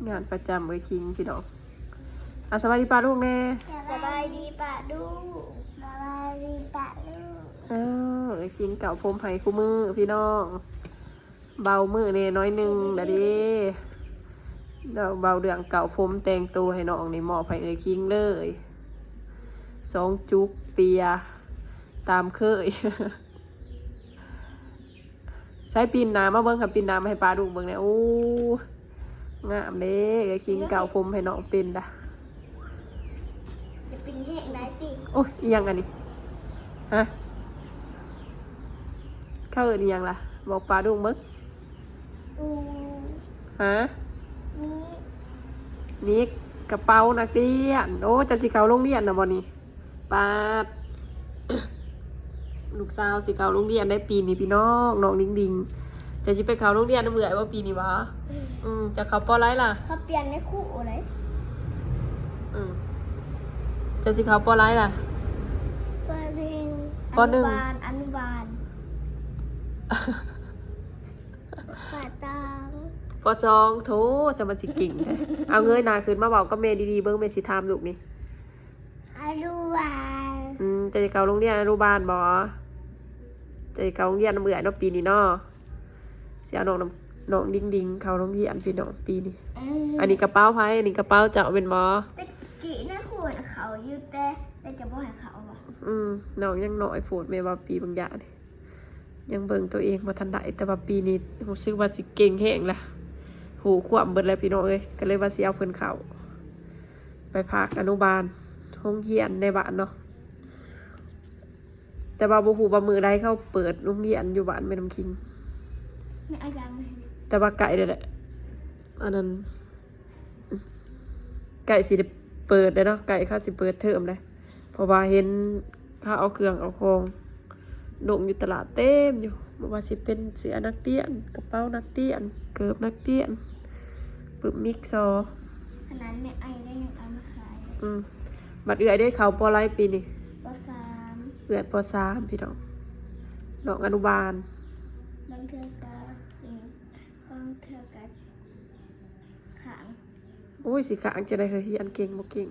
ງານປະຈຳເອື້ອຍຄິງພີ່ນ້ອງ. ອ່ະ ສະບາຍດີປ້າລຸງແດ່. ສະບາຍດີປ້າລຸງ. ສະບາຍດີປ້າລຸງ. ເອີ ເອື້ອຍຄິງເກົ້າຜົມໃຫ້ຄູ່ມື້ພີ່ນ້ອງ. ເບົາມື້ແດ່ໜ້ອຍໜຶ່ງລະເດ້. ເວົ້າເລື່ອງເກົ້າຜົມແຕ່ງໂຕໃຫ້ນ້ອງນີ້ ມອບໃຫ້ເອື້ອຍຄິງເລີຍ ສອງຈຸກເປຍຕາມເຄີຍ. ໃສ່ປິ່ນໜ້າມາເບິ່ງ ຄັນປິ່ນໜ້າມາໃຫ້ປ້າລຸງເບິ່ງແດ່. ໂອ້ ງາມເດ້ ເອື້ອຍຄິງເກົ້າຜົມໃຫ້ນ້ອງເປັນດາ. ຈະເປັນແຮງໄດ້ຕິ. ໂອ້ຍ ອີຫຍັງອັນນີ້? ຮະ ເຂົາເອີ້ນອີຫຍັງລະ? ບອກປ້າລຸງເບິ່ງ. ອືມ ຮະ? ມີ ມີກະເປົານັກຮຽນ. ໂອ້ ເຈົ້າຊິເຂົ້າໂຮງຮຽນນະບໍ່ນີ້? ປາດ ລູກສາວຊິເຂົ້າໂຮງຮຽນໄດ້ປີນີ້ພີ່ນ້ອງ ນ້ອງດິງດິງ. ເຈົ້າຊິໄປເຂົ້າໂຮງຮຽນນຳເອື້ອຍບໍ່ປີນີ້ຫວາ? ອືມ ເຈົ້າເຂົ້າ ປ.ໃດລະ? ເຂົາປ່ຽນໃນຄູເລີຍ. ອືມ ເຈົ້າຊິເຂົ້າ ປ.ໃດລະ? ປ.ໜຶ່ງ. ປ.ໜຶ່ງ ອະນຸບານ ອະນຸບານ. ປະຕາງ ປ.ສອງ. ໂທ້ ຈະມັນຊິເກັ່ງແທ້. ເອົາເງີຍໜ້າຂຶ້ນມາເວົ້າກັບແມ່ດີໆເບິ່ງ ແມ່ຊິຖາມລູກນີ້. ອະນຸບານ. ອືມ ເຈົ້າຈະເຂົ້າໂຮງຮຽນອະນຸບານບໍ່? ເຈົ້າຈະເຂົ້າໂຮງຮຽນນຳເອື້ອຍເນາະ ປີນີ້ເນາະ. ຊິເອົານ້ອງນຳ ນ້ອງດິງດິງເຂົ້າໂຮງຮຽນພີ່ນ້ອງປີນີ້. ເອີ ອັນນີ້ກະເປົາໃຜ? ອັນນີ້ກະເປົາເຈົ້າແມ່ນບໍ່? ແຕ່ກີ້ນະຄູນເຂົ້າຢູ່ ແຕ່ ແຕ່ຈະບໍ່ໃຫ້ເຂົ້າບໍ່? ອືມ ນ້ອງຍັງນ້ອຍໂພດ ແມ່ວ່າປີບາງຢ່າງນີ້ ຍັງເບິ່ງໂຕເອງບໍ່ທັນໄດ້. ແຕ່ວ່າປີນີ້ຮູ້ສຶກວ່າຊິເກັ່ງແຮງລະ ຮູ້ຄວາມເບິດແລ້ວພີ່ນ້ອງເອີຍ. ກໍເລີຍວ່າຊິເອົາເພິ່ນເຂົ້າໄປພາກອະນຸບານ ໂຮງຮຽນໃນບ້ານເນາະ. ແຕ່ວ່າບໍ່ຮູ້ວ່າມື້ໃດເຂົາເປີດໂຮງຮຽນຢູ່ບ້ານແມ່ນ້ຳຄິງ. ແມ່ເອົາຢາງມາໃຫ້. ແຕ່ວ່າໃກ້ແລ້ວແຫຼະ ອັນນັ້ນ ໃກ້ຊິໄດ້ເປີດແລ້ວເນາະ ໃກ້ເຂົາຊິເປີດເທີມແລ້ວ. ເພາະວ່າເຫັນເຂົາເອົາເຄື່ອງເອົາຂອງລົງຢູ່ຕະຫຼາດເຕັມຢູ່ ບໍ່ວ່າຊິເປັນເສື້ອນັກຮຽນ, ກະເປົານັກຮຽນ, ເກີບນັກຮຽນ, ປຶ້ມມິກຊໍ. ຂະໜາດແມ່ໄອໄດ້ຍັງເອົາມາຂາຍ. ອືມ ບັດເອື້ອຍເດ້ ເຂົ້າ ປ.ໃດປີນີ້? ປ.ສາມ. ເອື້ອຍ ປ.ສາມ ພີ່ນ້ອງ ນ້ອງອະນຸບານ. ບາງເທື່ອກໍ ອືມ ບາງເທື່ອກໍຄ້າງ. ໂອ້ຍ ຊິຄ້າງຈັ່ງໃດເຮີ້ຍ ຮຽນເກັ່ງບໍ່ເກັ່ງ.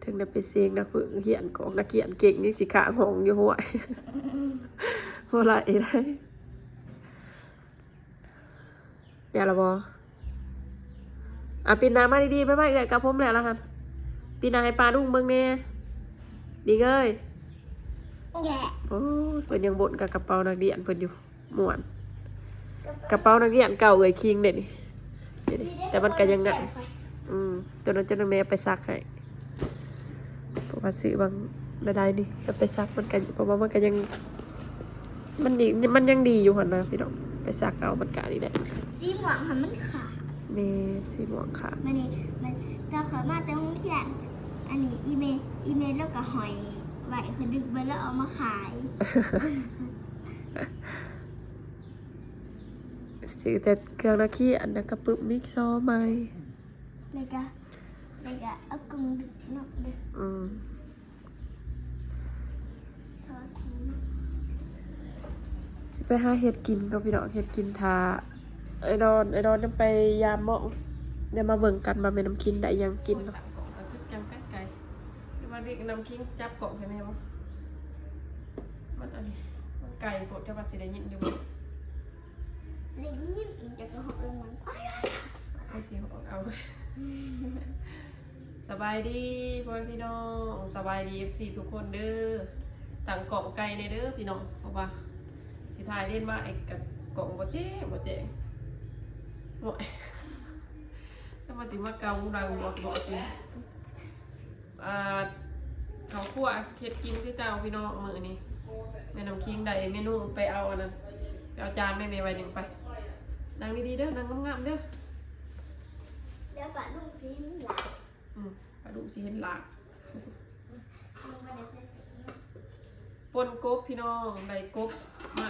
ເຖິງໄດ້ໄປເສັງນະ ຝຶກຮຽນກອງນັກຮຽນເກັ່ງ ຍັງຊິຄ້າງຫ້ອງຢູ່ ຫ້ວຍ ບໍ່ໄຫຼໄດ. ແລ້ວລະບໍ່? ອ່ະ ປິ່ນໜ້າມາດີໆ ບາຍບາຍເອື້ອຍກັບຜົມແລ້ວລະຫັ້ນ. ປິ່ນໜ້າໃຫ້ປ້າລຸງເບິ່ງແດ່ ດິງເອີຍ. ໂອ້ຍ ເພິ່ນຍັງບົ່ນກັບກະເປົານັກຮຽນເພິ່ນຢູ່. ມ່ວນ ກະເປົານັກຮຽນເກົ່າເອື້ອຍຄິງເດ້ນີ້ ແຕ່ມັນກະຍັງງາມ. ອືມ ຕົວນັ້ນ ຕົວນັ້ນແມ່ໄປຊັກໃຫ້ ເພາະວ່າຊື້ຫວ່າງໃດໆນີ້ ກໍໄປຊັກ ມັນກະ ເພາະວ່າມັນກະຍັງ ມັນດີ ມັນຍັງດີຢູ່ຫັ້ນນະພີ່ນ້ອງ. ໄປຊັກເອົາ ມັນກະນີ້ແຫຼະ ສີມ່ວງຫັ້ນມັນຂາດ. ແມ່ນ ສີມ່ວງຂາດ. ບາດນີ້ ມັນ ຕອນຂ້ອຍມາແຕ່ໂຮງຮຽນ ອັນນີ້ ອີແມ່ ອີແມ່ລາວກໍຫ້ອຍໄວ້ ຂ້ອຍດຶກເບິດ ລາວເອົາມາຂາຍ. ຊື້ແຕ່ເຄື່ອງນັກຮຽນ ແລ້ວກໍປຶ້ມມິກຊໍໃໝ່ ແລ້ວກໍ ແລ້ວກໍເອົາກົງເນາະ. ອືມ ຊິໄປຫາເຮັດກິນກ່ອນພີ່ນ້ອງ ເຮັດກິນຖ້າອ້າຍດອນ ອ້າຍດອນຍັງໄປຢາມໝໍ້. ດຽວມາເບິ່ງກັນວ່າແມ່ນ້ຳຄິງໄດ້ຫຍັງກິນເນາະ. ວ່າເດັກນ້ຳຄິງຈັບກ້ອງໃຫ້ແມ່ບໍ່? ມັນອັນນີ້ ມັນໄກໂພດ ຈັກວ່າຊິໄດ້ຍິນຢູ່ບໍ່? ໄດ້ຍິນ ຈັກກໍຮອດລົງມັນ ມັນຊິຮອດເອົາ. ສະບາຍດີພໍ່ແມ່ພີ່ນ້ອງ ສະບາຍດີເອັຟຊີທຸກຄົນເດີ. ຕັ້ງກ້ອງໄກແດ່ເດີພີ່ນ້ອງ ເພາະວ່າຊິຖ່າຍເດນມາກກັບກ້ອງບໍ່ແຈ້ງ ບໍ່ແຈ້ງ. ໂອ້ຍ ແຕ່ວ່າຊິມາເກົາດັງບອກ ບອກຊິ ອ່າ ເຂົ້າຄົວເຮັດກິນຄືເກົ່າພີ່ນ້ອງ. ມື້ນີ້ແມ່ນ້ຳຄິງໄດ້ເມນູ ໄປເອົາອັນນັ້ນ ໄປເອົາຈານແມ່ ແມ່ໄວ້ໜຶ່ງໄປ. ນັ່ງດີໆເດີ ນັ່ງງາມໆເດີ. ດຽວປ້າລຸງຊິເຫັນຫຼ້າ. ອືມ ປ້າລຸງຊິເຫັນຫຼ້າ. ປົນກົບພີ່ນ້ອງ ໄດ້ກົບມາ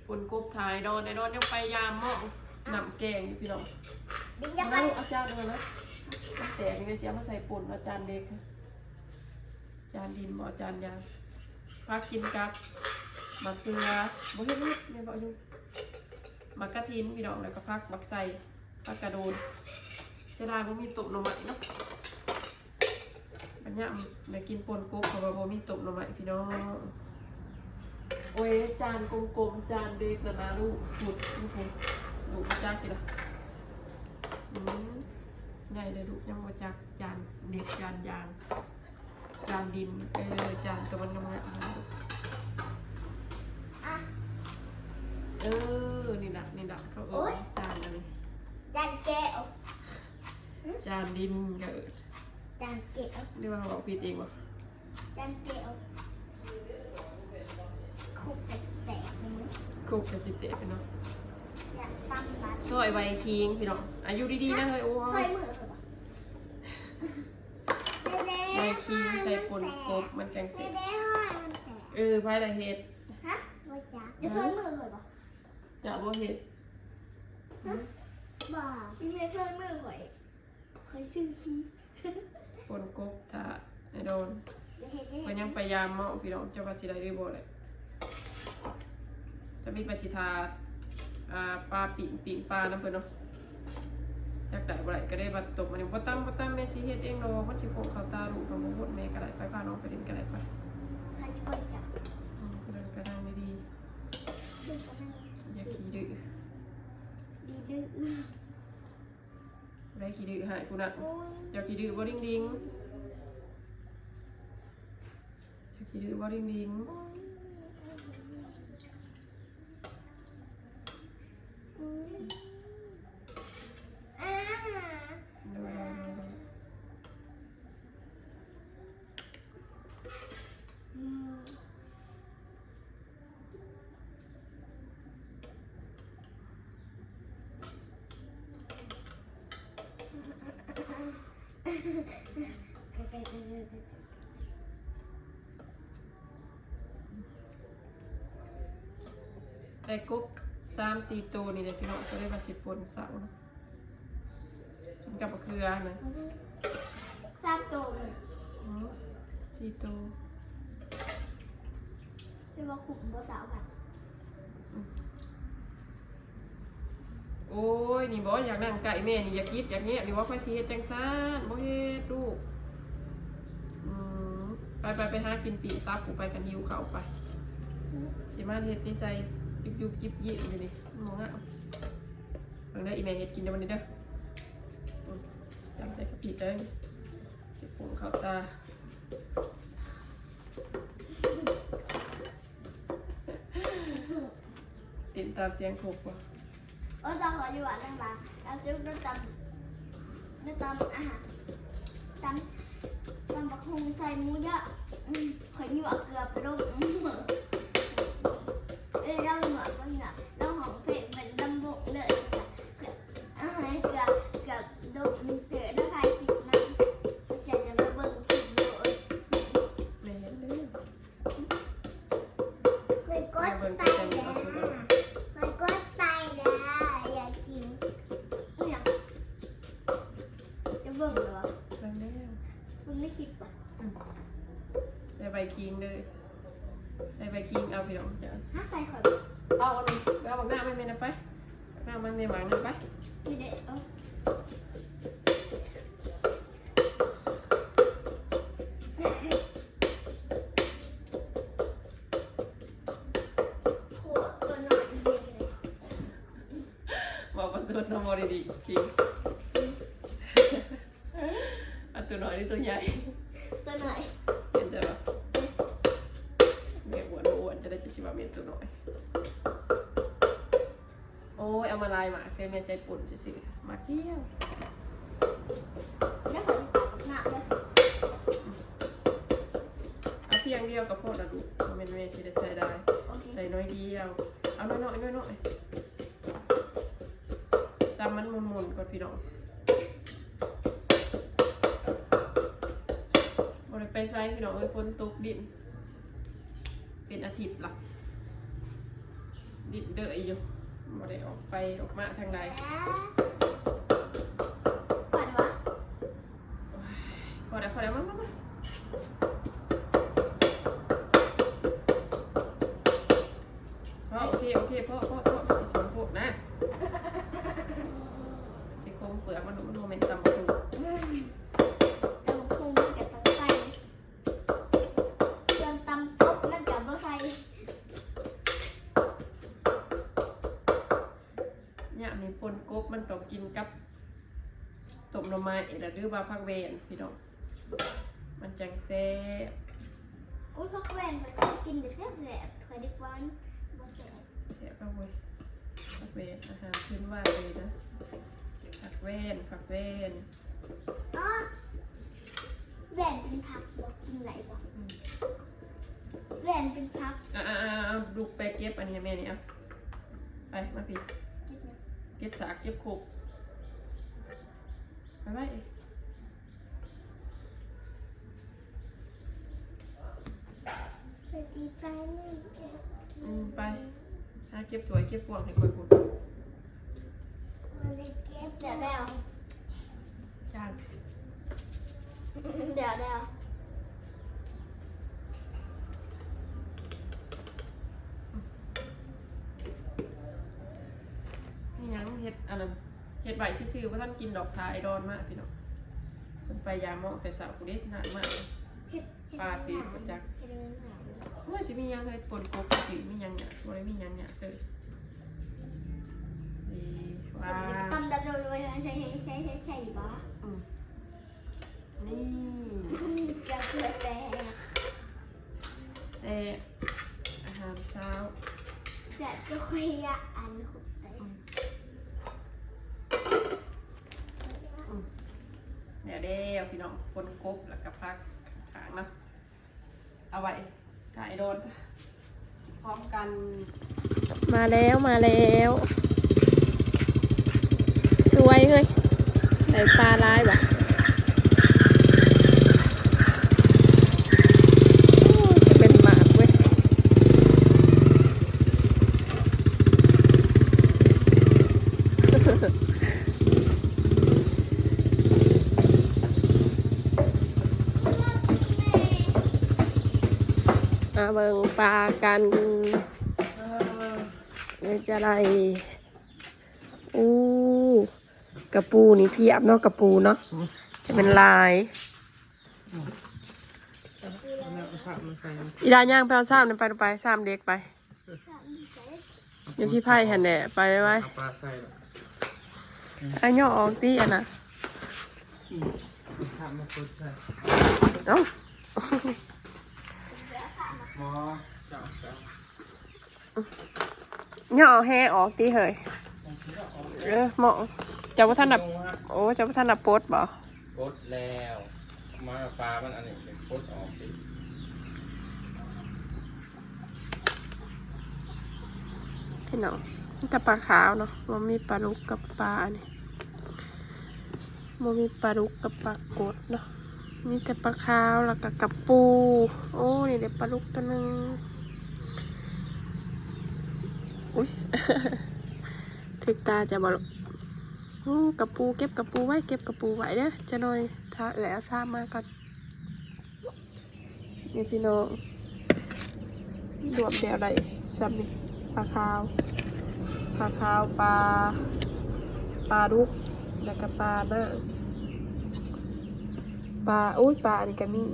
ປົນກົບ ຖ້າອ້າຍດອນ ອ້າຍດອນຍັງໄປຢາມໝໍ້ ນ້ຳແກງຢູ່ພີ່ນ້ອງ. ເອົາຈານມານະ ມັນແຕກນີ້ ແມ່ຊິເອົາມາໃສ່ປົນ ເອົາຈານເດັກ ຈານດິນບໍ່ ເອົາຈານຫຍັງ. ພາກິນກັບໝາກເຂືອ ບໍ່ເຮັດ ເຮັດ ແມ່ນບໍ່ຢູ່. ໝາກກະທິນພີ່ນ້ອງ ແລ້ວກໍຜັກບັກໄຊ ຜັກກະໂດນ. ເສຍດາຍບໍ່ມີຕົ້ມໜໍ່ໄມ້ເນາະ. ບັດຍາມໄດ້ກິນປົ່ນກົບ ເພາະວ່າບໍ່ມີຕົ້ມໜໍ່ໄມ້ພີ່ນ້ອງ. ໂອ້ຍ ຈານກົມໆ ຈານເດັກນະນາລູກ ພຸດ ລູກ ລູກຈັກກິນລະ. ອືມ ໃຫຍ່ເດີລູກ ຍັງບໍ່ຈັກ ຈານເດັກ ຈານຢາງ ຈານດິນ ເອີ ຈານໂຕມັນງາມໆ ອະ ເອີ ນີ້ລະ ນີ້ລະ ເຂົາເອີ້ນ ໂອ້ຍ ຈານອັນນີ້ ຈານແກ້ວ ຈານດິນກໍເອີ້ນ ຈານແກ້ວ ຫຼືວ່າເຮົາເວົ້າຜິດເອງວະ? ຈານແກ້ວ ຄຸກກະຊິແຕກເນາະ ຄຸກກະຊິແຕກເນາະ. ຢາກຕຳບາດ ຊອຍໃບຄີງພີ່ນ້ອງ ອາ ຢູ່ດີໆນະເຮີ້ຍ. ໂອ້ຍ ຊອຍມືເຂົາບໍ່? ໃບຄີງໃສ່ປົ່ນກົບມັນຈັ່ງແຊບ. ເອີ ໃຜລະເຮັດ? ຮະ ບໍ່ຈັກ ຈະຊອຍມືເຂົາບໍ່? ຈະບໍ່ເຮັດ ຮະ ບໍ່ ອີແມ່ຊອຍມືຂ້ອຍ ຂ້ອຍຊື້ຂີ້ ປົ່ນກົບຖ້າໄອ້ດອນ ເພິ່ນຍັງໄປຢາມເມາະພີ່ນ້ອງ ຈັກວ່າຊິໄດ້ຫຼືບໍ່ແຫຼະ. ຈະມີໄປຊິທາ ອ່າ ປາປີ້ງ ປີ້ງປານຳເພິ່ນເນາະ. ຢາກໄດ້ບໍ່ໄດ້ກໍໄດ້ບັດຕົກ ອັນນີ້ບໍ່ຕຳ ບໍ່ຕຳ ແມ່ຊິເຮັດເອງດອກ ມັນຊິໂພກເຂົ້າຕາລູກ ກໍບໍ່ຫົດ ແມ່ກໍໄດ້ ໄປພານ້ອງໄປຫຼິ້ນກໍໄດ້ ໄປ. ໃຜຊິໄປຈັບ? ອືມ ເພິ່ນກໍນັ່ງດີໆ ເພິ່ນກໍນັ່ງ ຢ່າຂີ້ດື້ ດີດື້. ຜູ້ໃດຂີ້ດື້ໃຫ້ຜູ້ນັ້ນ. ໂອ້ຍ ເຈົ້າຂີ້ດື້ບໍ່ດິງດິງ? ເຈົ້າຂີ້ດື້ບໍ່ດິງດິງ? ໂອ້ຍ ໂອ້ຍ ອາ ໂດຍ ໂດຍ ໂດຍ ໂດຍ. ອືມ ໄດ້ກົບສາມສີ່ໂຕນີ້ແຫຼະພີ່ນ້ອງ ກໍເລີຍວ່າຊິປົ່ນເຊົ້າ. ກິນກັບບັກເຂືອນະ ສາມໂຕເລີຍ ອືມ ສີ່ໂຕ ແຕ່ວ່າຄຸ້ມບໍ່ ຊາວພັນ. ອືມ ໂອ້ຍ ນີ້ບໍ່ ຢາກນັ່ງໃກ້ແມ່ນີ້ ຢາກກິດຢາກແຍບນີ້ບໍ່ ຂ້ອຍຊິເຮັດຈັ່ງຊັ້ນ ບໍ່ເຮັດລູກ. ອືມ ໄປໆ ໄປຫາກິນປີ້ງຕັບຜູ້ໄປ ຄັນຫິວເຂົ້າໄປ ຊິມາເຮັດນິໄສຢຸບໆ ຢິບໆ ຢູ່ນີ້ ມັນບໍ່ງາມ. ເບິ່ງເດີ ອີແມ່ເຮັດກິນເດີ ມື້ນີ້ເດີ. ອືມ ຕຳໃສ່ກະປິເດີ ຊິປຸງເຂົ້າຕາ ເຕັ້ນຕາມສຽງຄົກບໍ່? ໂອ້ຍ ຕາຂໍຢູ່ບ້ານນຳວ່າ ຕາຈຸກ ຕຳ ຕຳອາຫານ ຕຳ ຕຳບັກຫຸ່ງໃສ່ໝູເຍາະ ອືມ ຂ້ອຍຍົວະເກືອບລົງ ອືມ ເອີຍ ລາວຍົວະ ລາວຍົວະ ລາວຮ້ອງເພງເປັນລຳວົງເລີຍ. ເອີຍ ເກືອບ ເກືອບດົບເຕີ ລະຖ່າຍຄລິບນຳ ເຈົ້າຈະມາເບິ່ງຄລິບໂລດ. ແມ່ນເດີ ຂ້ອຍກົດໄປແລ້ວ ຂ້ອຍກົດໄປແລ້ວ ຢາກກິນ. ອີຫຍັງ? ຈະເບິ່ງແລ້ວຫວາ? ເບິ່ງແລ້ວ ເບິ່ງໃນຄລິບຫວາ? ອືມ ໃສ່ໃບຂີງເດີ. ໃສ່ໃບຂີງເອົາພີ່ນ້ອງ. ຮະ ໃສ່ຂ້ອຍບໍ່? ເອົາອັນນີ້ ເອົາບັກໜ້າມາໃຫ້ແມ່ນຳໄປ ບັກໜ້າມາໃຫ້ແມ່ຫວານນຳໄປ. ນີ້ເດ້ ເອົາ ໂຄດຕົວນ້ອຍເດ. ເວົ້າປະຊົດເນາະ ເວົ້າດີໆ ຈິງ. ອືມ ອັນຕົວນ້ອຍຫຼືຕົວໃຫຍ່? ຕົວນ້ອຍ. ເຫັນໃຈບໍ່? ແມ່ອ້ວນບໍ່ອ້ວນ ຈະໄດ້ ຈະຊິວ່າແມ່ຕົວນ້ອຍ. ໂອ້ຍ ເອົາມາຫຼາຍໝາກແທ້ ແມ່ໃສ່ປົ່ນຊື່ໆ ໝາກດຽວ. ດຽວຂ້ອຍຊິປາດບັກໜ້າເດີ. ເອົາພຽງດຽວກໍພໍລະລູກ ບໍ່ແມ່ນແມ່ຊິໄດ້ໃສ່ຫຼາຍ. ໂອເຄ ໃສ່ໜ້ອຍດຽວ ເອົາໜ້ອຍໆ ໜ້ອຍໆ. ຕຳມັນໝຸ່ນໆ ກ່ອນພີ່ນ້ອງ. ບໍ່ໄດ້ໄປໃສພີ່ນ້ອງເອີຍ ຝົນຕົກດິນເປັນອາທິດລະ ດິນເດີຍຢູ່ ບໍ່ໄດ້ອອກໄປອອກມາທາງໃດ. ພໍແລ້ວ ພໍແລ້ວ ມາ ມາ ມາ. ພໍ ໂອເຄ ໂອເຄ ພໍ ພໍ ພໍ ມັນຊິສົມໂພດນະ. ເປືອກມັນ ມັນບໍ່ແມ່ນຕຳບັກຫຸ່ງ. ອືມ ຕຳບັກຫຸ່ງມັນກໍຕ້ອງໃສ່ ສ່ວນຕຳກົບມັນກໍບໍ່ໃສ່. ຍາມນີ້ປົ່ນກົບມັນຕ້ອງກິນກັບຕົ້ມໜໍ່ໄມ້ລະ ຫຼືວ່າຜັກແວ່ນພີ່ນ້ອງ ມັນຈັ່ງແຊບ. ໂອ້ຍ ຜັກແວ່ນຂ້ອຍກິນແຕ່ແຊບໆ ຂ້ອຍນຶກວ່າມັນບໍ່ແຊບ. ແຊບເອົາເວີຍ ຜັກແວ່ນ ອາຫານພື້ນບ້ານເລີຍນະ ຜັກແວ່ນ ຜັກແວ່ນ. ອໍ ແວ່ນເປັນຜັກບໍ່ ກິນໄດ້ບໍ່? ອືມ ແວ່ນເປັນຜັກ. ອ່າໆໆ ລຸກໄປເກັບອັນນີ້ໃຫ້ແມ່ນີ້ ເອົາ ໄປ ມາພີ້ ເກັບຫຍັງ? ເກັບສາກ ເກັບໂຄກ ໄປໄວ້. ໄປຕີໄກ່ນີ້ ອືມ ໄປ ຫາເກັບຖ້ວຍເກັບພວງໃຫ້ຂ້ອຍພຸ້ນ. ມັນໄດ້ເກັບແລ້ວ ຈ້າງ ດຽວໆ ມີຫຍັງເຮັດອັນນັ້ນ ເຮັດໄວ້ຊື່ໆ ບໍ່ທັນກິນດອກ ຖ້າໄອ້ດອນມາພີ່ນ້ອງ. ເພິ່ນໄປຢາມມອງແຕ່ເຊົ້າພຸ້ນເດ້ ນານມາ. ເຮັດ ເຮັດ ປາຕີ ຫຍັງ ບໍ່ຈັກ ເຮັດຫຍັງ. ໂອ້ຍ ຊິມີຫຍັງເຮີ້ຍ ປົ່ນກົບຊື່ ມີຫຍັງຫຍາກ ບໍ່ໄດ້ມີຫຍັງຫຍາກເລີຍ. ດີວ່າ ຕຳດັບໂດຍ ໃສ່ ໃສ່ ໃສ່ ໃສ່ ໃສ່ບໍ່? ອືມ ນີ້ ເກືອບ ເກືອບແຕກ. ແຊບ ອາຫານເຊົ້າ ແຊບ ກໍຄ່ອຍ ອັນ ອືມ ອືມ ແລ້ວເດ້ ພີ່ນ້ອງ ປົ່ນກົບ ແລ້ວກໍຜັກຂ້າງໆ ເນາະ ເອົາໄວ້ຖ້າໄອ້ດອນ ພ້ອມກັນ. ມາແລ້ວ ມາແລ້ວ ສວຍເຮີ້ຍ ໄດ້ປາຫຼາຍຫວາ. ໂອ້ ເປັນໝາກເວີຍ. ມາເບິ່ງປາກັນ ເອີ ເປັນຈັ່ງໃດ? ໂອ້ ກະປູນີ້ພຽບເນາະ ກະປູເນາະ ອືມ ຈະແມ່ນຫຼາຍ. ອືມ ອີ່ຫຼ້າຍ່າງໄປເອົາຊາມນັ້ນໄປ ໄປ ຊາມເດັກໄປ. ຢູ່ທີ່ໄຜຫັ້ນແຫຼະ ໄປໄວໆ. ເອົາປາໃສ່ລະ ອືມ ອາ ຍໍອອກຕິອັນນະ. ອືມ ເອົາ ບໍ່ ເຈົ້າ ເຈົ້າ ຍໍແຮ່ອອກຕິເຮີ້ຍ. ເອີ ເໝາະ ເຈົ້າບໍ່ທັນໄດ້ ໂອ້ ເຈົ້າບໍ່ທັນໄດ້ປົດບໍ່? ປົດແລ້ວ ມາປາມັນອັນນີ້ ປົດອອກຕິ. ພີ່ນ້ອງ ມີແຕ່ປາຂາວເນາະ ບໍ່ມີປາດຸກກັບປາອັນນີ້ ບໍ່ມີປາດຸກກັບປາກົດເນາະ ມີແຕ່ປາຂາວ ແລ້ວກໍກະປູ. ໂອ້ ນີ້ເດ້ປາດຸກໂຕໜຶ່ງ. ອຸ້ຍ ຖືກຕາເຈົ້າບໍ່ລູກ? ໂອ້ ກະປູ ເກັບກະປູໄວ້ ເກັບກະປູໄວ້ເດີ ຈັກໜ້ອຍຖ້າເອື້ອຍເອົາຊາມມາກ່ອນ. ນີ້ພີ່ນ້ອງ ລວມແລ້ວໄດ້ຊ່ຳນີ້ ປາຂາວ ປາຂາວ ປາ ປາດຸກ ແລ້ວກະປາໜ້າ ປາ ໂອ້ຍ ປາອັນນີ້ກະມີ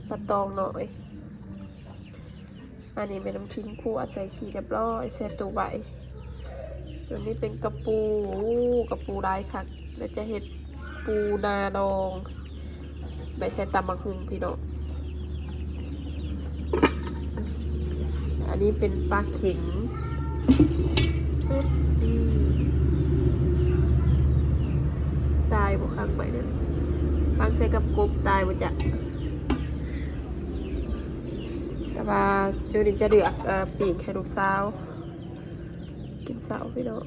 ປາຕອງນ້ອຍ. ອັນນີ້ແມ່ນນ້ຳຂີງຂົ້ວ ໃສ່ຂີ້ຮຽບຮ້ອຍ ໃສ່ຕູ້ໄວ້. ສ່ວນນີ້ເປັນກະປູ ໂອ້ ກະປູຫຼາຍຄັກ ແລ້ວຈະເຮັດປູນາດອງ ໄວ້ໃສ່ຕຳບັກຫຸ່ງພີ່ນ້ອງ. ອັນນີ້ເປັນປາເຂັງ ຕາຍບໍ່ ຂັງໄວ້ເດີ ຂັງໃສ່ກັບກົບ ຕາຍບໍ່ຈັກ. ແຕ່ວ່າຈຸນີ້ຈະເລືອກ ເອີ ປີ້ງໃຫ້ລູກສາວກິນເຊົ້າພີ່ນ້ອງ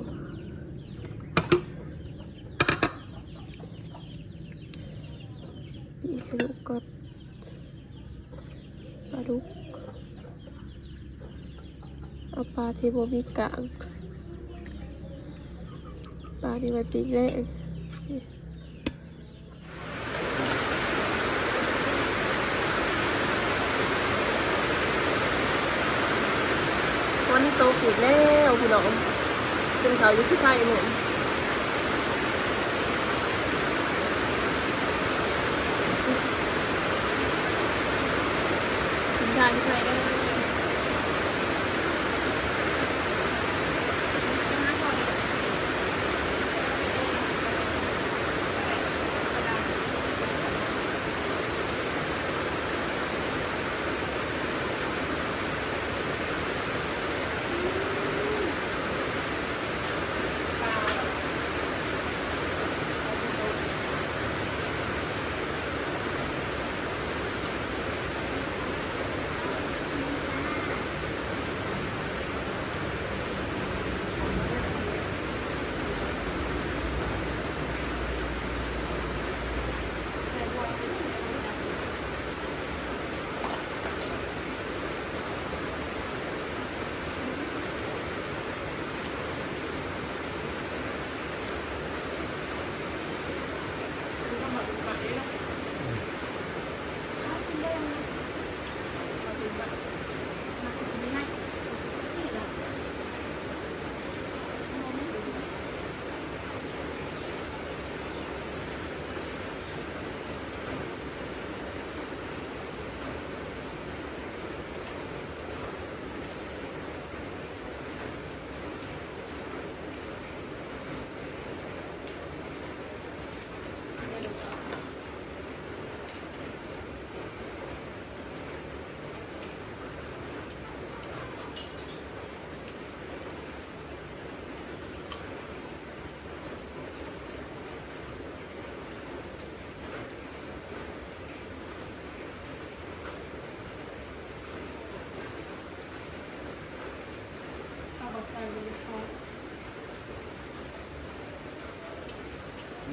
ປີ້ງໃຫ້ລູກກ່ອນ ປາດຸກ ເອົາປາທີ່ບໍ່ມີກ້າງ ປານີ້ໄວ້ປີ້ງແລງ. ຝົນຕົກອີກແລ້ວພີ່ນ້ອງ ກິນເຂົ້າຢູ່ທີ່ໄຜມື້ນີ້.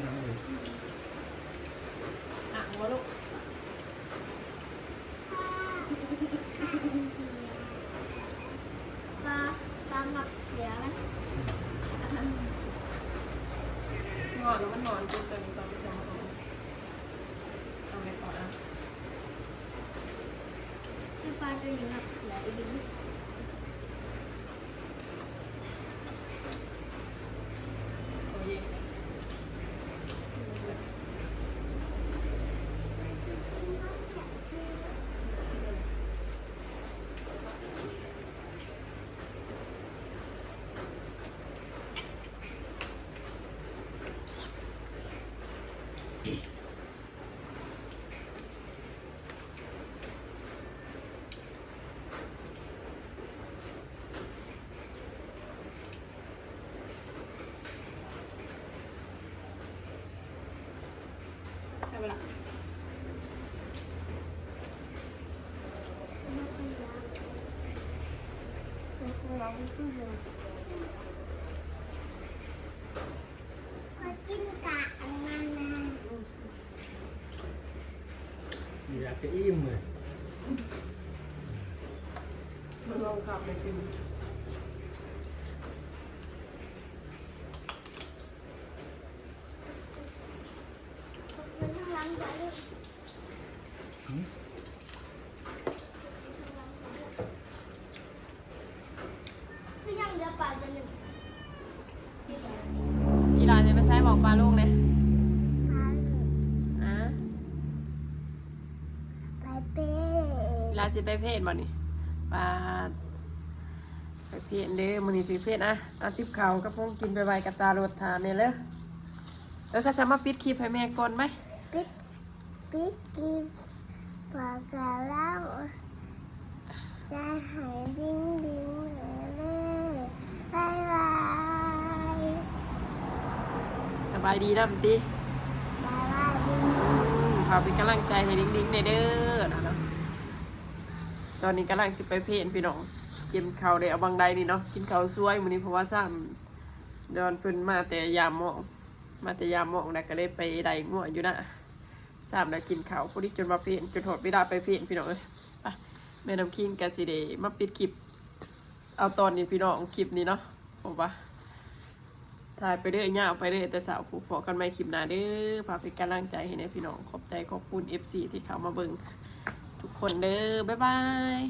ອ່າງບໍ່ລູກ? ປາ ປາມັກເສຍໄໝ? ງອນແລ້ວມັນນອນຕິດຕົວນີ້ກ່ອນ ເອົາໄປກ່ອນ. ແຕ່ປາຕົວນີ້ມັກເສຍອີ່ຫຼີ. ຢາກຈະອີ່ມເລີຍ ມັນລົງຄັບໄປກິນ. ອີ່ຫຼາຈະໄປໃສ? ບອກປ້າລຸງແດ່. ອາ ໄປເພດ. ອີ່ຫຼາຊິໄປເພດບໍ່ນີ້? ປາດ ໄປເພດເດີ ມື້ນີ້ໄປເພດ. ອະ ເອົາຕິບເຂົ້າກັບຂອງກິນໄປໄວ້ກັບຕາລົດຖ້າແດ່ເດີ. ເອີ ຂ້າສາມາດປິດຄລິບໃຫ້ແມ່ກ່ອນໄໝ? ປິດ ປິດຄລິບ ບອກກັບລາວ ຈະໃຫ້ດິງດິງເດີ ບາຍບາຍ. ສະບາຍດີນຳຕິ? ສະບາຍດີ. ອືມ ຝາກເປັນກຳລັງໃຈໃຫ້ດິງດິງແດ່ເດີເນາະ. ຕອນນີ້ກຳລັງຊິໄປເພດພີ່ນ້ອງ ກິນເຂົ້າແລ້ວບາງໃດນີ້ເນາະ ກິນເຂົ້າສວຍມື້ນີ້ ເພາະວ່າຊ້ຳດອນເພິ່ນມາແຕ່ຍາມມອງ ມາແຕ່ຍາມມອງ ແລ້ວກໍເລີຍໄປໄລ່ງົວຢູ່ນາ ຊ້ຳແລ້ວກິນເຂົ້າ ພໍດີຈົນວ່າເພດ ຈົນຮອດເວລາໄປເພດພີ່ນ້ອງເອີຍ. ໄປ ແມ່ນ້ຳຄິງກໍຊິໄດ້ມາປິດຄລິບເອົາຕອນນີ້ພີ່ນ້ອງ ຄລິບນີ້ເນາະ ເພາະວ່າ ຖ່າຍໄປເລື້ອຍ ຍາວໄປເລື້ອຍແຕ່ເຊົ້າ. ພົບພໍ້ກັນໃໝ່ຄລິບໜ້າເດີ. ຝາກເປັນກຳລັງໃຈໃຫ້ແດ່ພີ່ນ້ອງ. ຂອບໃຈຂອບຄຸນເອັຟຊີທີ່ເຂົ້າມາເບິ່ງທຸກຄົນເດີ. ບາຍບາຍ.